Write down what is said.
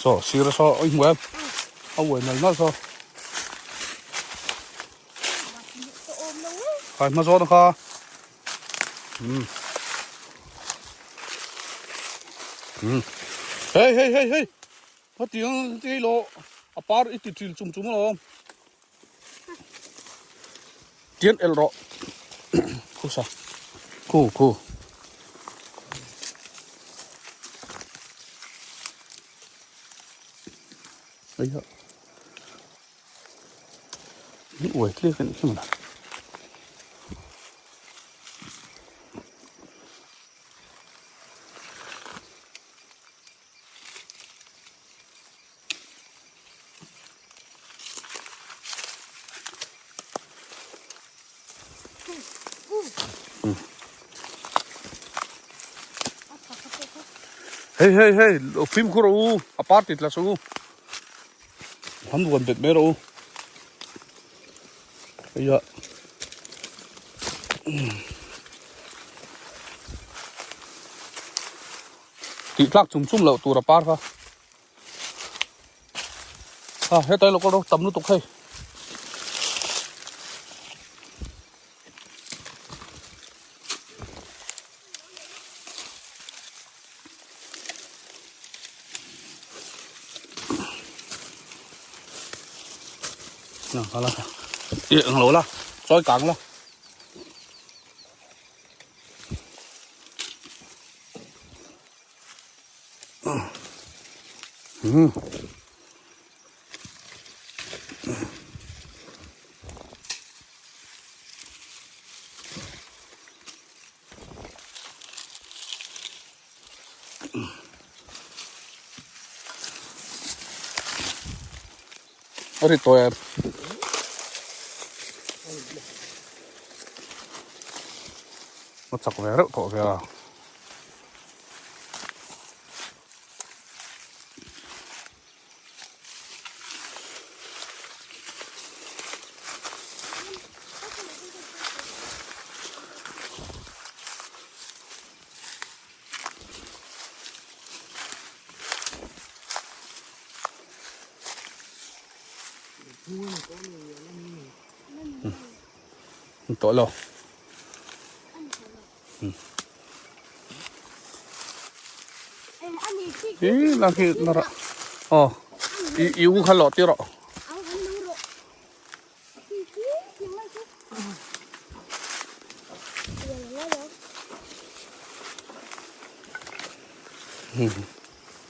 Saw sir a saw i hmu em a uai nal nal saw khai hma zawn kha um um hei hei hei hei hetiang ti lo a par i ti ṭil chum chum alawm Tian el rawh khu sa khu khu ấy ạ những uầy clear cái này mà Hei hei hei fimkhur rawh u a par ti tla suh u han vuan bet mai rawh u hei ah tih tlak chum chum loh tur a par kha. A hetlai lo kal rawh tam lutuk hei. Nè, la Ê, ang lo la, chawi kang la. A ri tawi em? A chak ve reuh tawh ve a. Tawh lo. Hi la khi na ra. Aw. I i u kha lo ti rawh. Hmm.